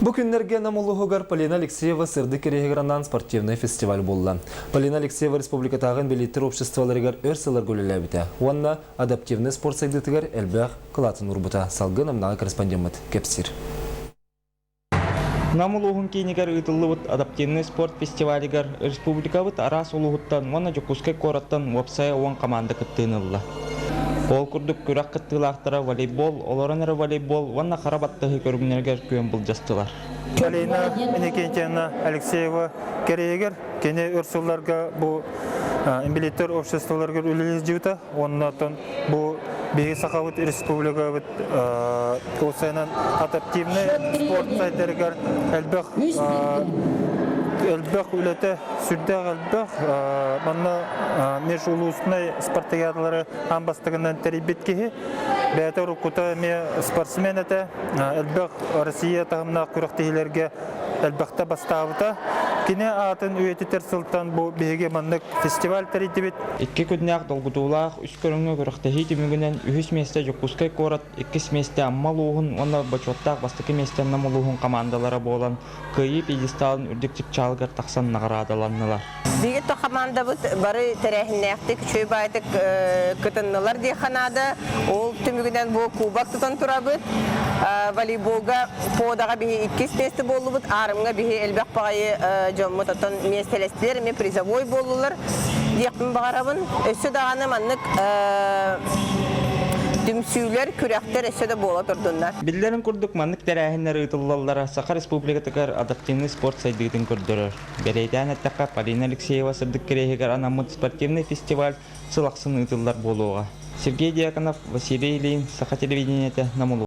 Бу күннэргэ Нам улууһугар Полина Алексеева сырдык кэриэһигэр анаан спортивнай фестиваль буолла. Полина Алексеева республикатааҕы инбэлииттэр обществоларыгар өр сылларга үлэлээбитэ уонна адаптивнай спорт сайдыытыгар элбэх кылаатын уурбута. Салгыы Намнааҕы корреспондеммыт кэпсиир. Нам улууһун киинигэр ыытыллыбыт адаптивнай спорт фестивалыгар республикабыт араас улууһуттан уонна Дьокуускай куораттан уопсайа 10 команда кыттыыны ылла. Ол курдук күрэх кыттыылаахтара волейбол, олорон эрэ волейбол уонна хара баттаһыы көрүҥнэригэр күөн былдьастылар. Полина Иннокентьевна Алексеева кэриэһигэр кини өр сылларга бу инбэлииттэр обществоларыгар үлэлии сылдьыбыта. Уонна оттон бу биһиги Сахабыт республикабыт уопсайынан адаптивнай спорт сайдарыгар элбэх элбэх үлэтэ сүрдээх элбэх. Манна межулуусный спартакиадалары аан бастакынан тэрийбит киһи. Бэйэтэ уруккута эмиэ спортсмен этэ. Элбэх Россия таһымнаах күрэхтэһиилэргэ элбэхтэ бастаабыта. Кини аатын үйэтитэр сылтан бу биһиги маннык фестиваль тэрийдибит. Икки күннээх долгутуулаах үс көрүҥҥэ күрэхтэһии түмүгүнэн үһүс миэстэ Дьокуускай куорат, иккис миэстэ Амма улууһун уонна бочуоттаах бастакы миэстэ Нам улууһун хамаандалара буолан, кыайыы пьедесталын үрдүк чыпчаалыгар тахсан наҕараадаланнылар. Биһиги то хамаандабыт бары тэрээһиннээхтик, үчүгэй баайдык кытыннылар диэххэ наада. Ол түмүгүнэн бу кубок тутан турабыт. Волейболга подаҕа биһи иккис миэстэ буоллубут. Аарымҥа биһи элбэх баҕайы дьоммут оттон миэстэлэстилэр, эмиэ призовой буоллулар диэхпин баҕарабын. Өссө даҕаны маннык түмсүүлэр, күрэхтэр өссө да буола турдуннар. Биллэрин курдук, маннык тэрээһиннэр ыытыллаллара Саха Республикатыгар адаптивнай спорт сайдыытын көрдөрөр. Бэлиэтээн эттэххэ, Полина Алексеева сырдык кэриэһигэр анаммыт спортивнай фестиваль сыл ахсын ыытыллар буолуоҕа. Сергей Дьяконов, Василий Ильин, Саха телевидениетэ, Нам улууһа.